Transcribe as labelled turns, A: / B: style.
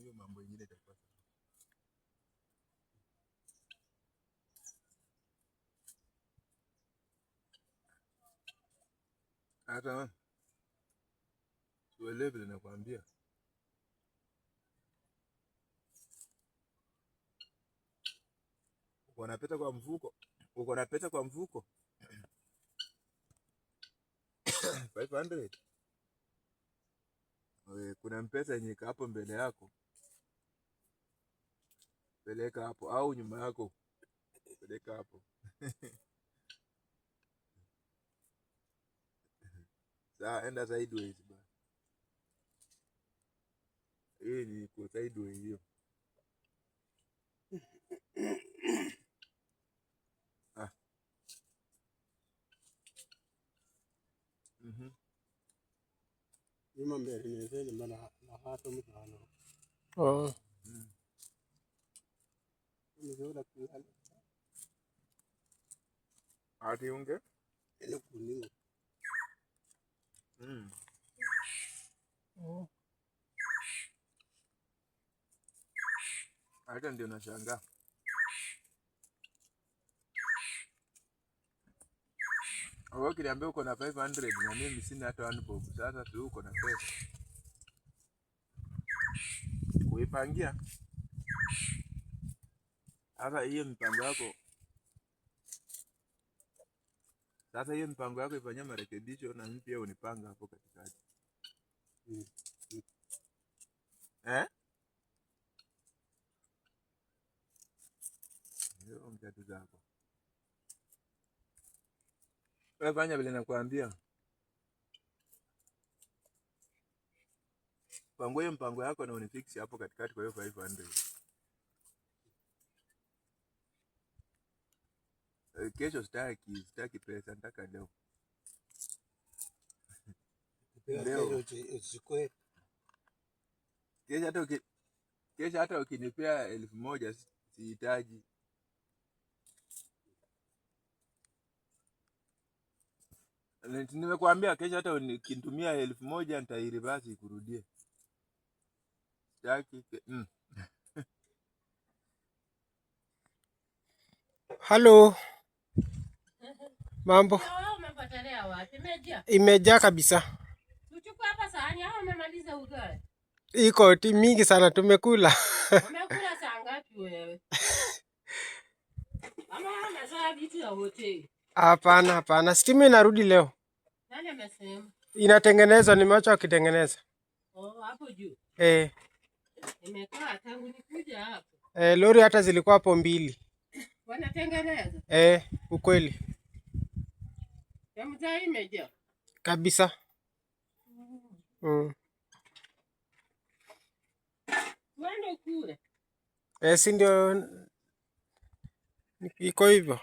A: Hiyo mambo ingine itakuwa sawa. Hata uelewe vile nakwambia. Uko na pesa kwa mfuko, uko na pesa kwa mfuko 500. Kuna mpesa yenye iko hapo mbele yako, peleka hapo, au nyuma yako, peleka hapo. Sawa, enda sideways bana. Hii ni iko sideways hiyo. Ah.
B: Nyuma mbele nezeni mana na hato mutano.
C: Oh.
B: Nizola kuala
A: Ati unge?
B: ene kuningo.
C: Oh.
A: Hata ndio nashangaa. Wewe ukiniambia uko na 500 na mimi sina hata 1 bob. Sasa tu uko na pesa. Kuipangia. Sasa hiyo mipango yako. Sasa hiyo mipango yako ifanyie marekebisho na mimi pia unipanga hapo katikati. Eh? Hiyo mtatu zako. Wewe fanya vile nakwambia. Pango hiyo mpango yako na unifix hapo katikati kwa hiyo 500. Kesho sitaki pesa, nataka leo. Leo.
B: Kesho usichukue.
A: Kesho hata ukinipea 1000 sihitaji. Nimekuambia kesho hata ukinitumia 1000 nitairibasi ikurudie. Sitaki.
C: Halo. Mambo.
D: Wewe umepotelea wapi? Imejaa.
C: Imejaa kabisa.
D: Tuchukue hapa sahani au umemaliza ugali?
C: Iko mingi sana tumekula.
D: Umekula saa ngapi wewe? Ama umezoea vitu ya hoteli?
C: Hapana, hapana. Stima inarudi leo.
D: Nani amesema?
C: Inatengenezwa, nimeacha wakitengeneza.
D: Oh, hapo juu. Imekaa tangu nikuja hapo.
C: Lori hata zilikuwa hapo 2.
D: Wanatengeneza?
C: Ukweli.
D: Ya mtaa imejaa.
C: Kabisa.
D: Twende kule.
C: Si ndio iko hivyo.